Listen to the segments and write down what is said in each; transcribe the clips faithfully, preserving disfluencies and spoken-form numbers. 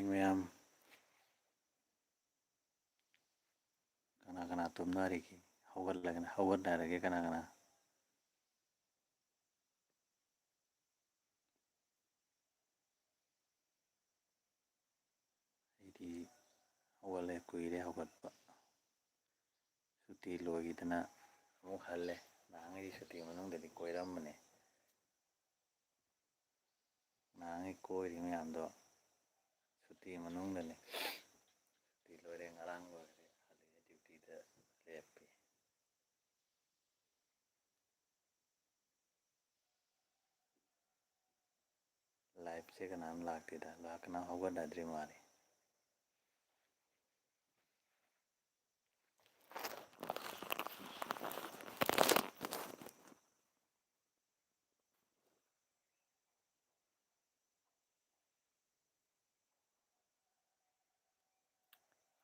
ꯃꯌꯥꯝ꯫ ꯀꯅꯥ ꯀꯅꯥ ꯇꯨꯝꯅꯔꯤꯒꯦ? ꯍꯧꯒꯠꯂꯒꯅ, ꯍꯧꯒꯠꯅꯔꯒꯦ ꯀꯅꯥ ꯀꯅꯥ? ꯑꯩꯗꯤ ꯍꯧꯒꯠꯂꯦ, ꯀꯨꯏꯔꯦ ꯍꯧꯒꯠꯄ꯫ ꯁꯨꯇꯤ ꯂꯣꯏꯈꯤꯗꯅ ꯑꯃꯨꯛ ꯍꯜꯂꯦ꯫ ꯅꯍꯥꯟꯉꯩꯗꯤ ꯁꯨꯇꯤ ꯃꯅꯨꯡꯗꯗꯤ ꯀꯣꯏꯔꯝꯕꯅꯦ꯫ ꯅꯍꯥꯟꯉꯩ ꯀꯣꯏꯔꯤ ꯃꯌꯥꯝꯗꯣ ꯁꯨꯇꯤ ꯃꯅꯨꯡꯗꯅꯦ꯫ ꯁꯨꯇꯤ ꯂꯣꯏꯔꯦ, ꯉꯔꯥꯡ ꯂꯣꯏꯔꯦ, ꯍꯜꯂꯛꯑꯦ, ꯗ꯭ꯌꯨꯇꯤꯗ ꯂꯦꯞꯄꯤ꯫ ꯂꯥꯏꯞꯁꯦ ꯀꯅꯥꯝ ꯂꯥꯛꯇꯦꯗ, ꯂꯥꯛ-, ꯀꯅꯥꯝ ꯍꯧꯒꯠꯅꯗ꯭ꯔꯤ ꯃꯥꯜꯂꯦ꯫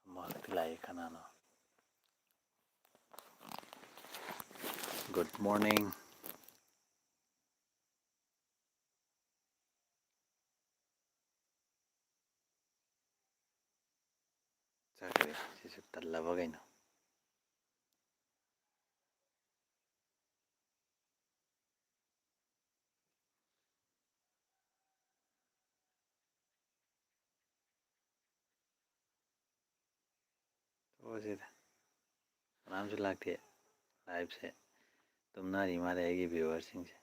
ꯑꯃꯈꯛꯇꯤ ꯂꯥꯛꯑꯦ, ꯀꯅꯥꯅꯣ? Good morning. ꯆꯠꯈ꯭ꯔꯦ꯫ ꯁꯤꯁꯨ ꯇꯜꯂꯕ ꯀꯩꯅꯣ? ꯇꯣꯛꯑꯁꯤꯗ꯫ ꯀꯅꯥꯝꯁꯨ ꯂꯥꯛꯇꯦ꯫ ꯂꯥꯏꯞꯁꯦ ꯇꯨꯝꯅꯔꯤ ꯃꯥꯜꯂꯦ ꯑꯩꯒꯤ ꯚ꯭ꯌꯨꯋꯔꯁꯤꯡꯁꯦ꯫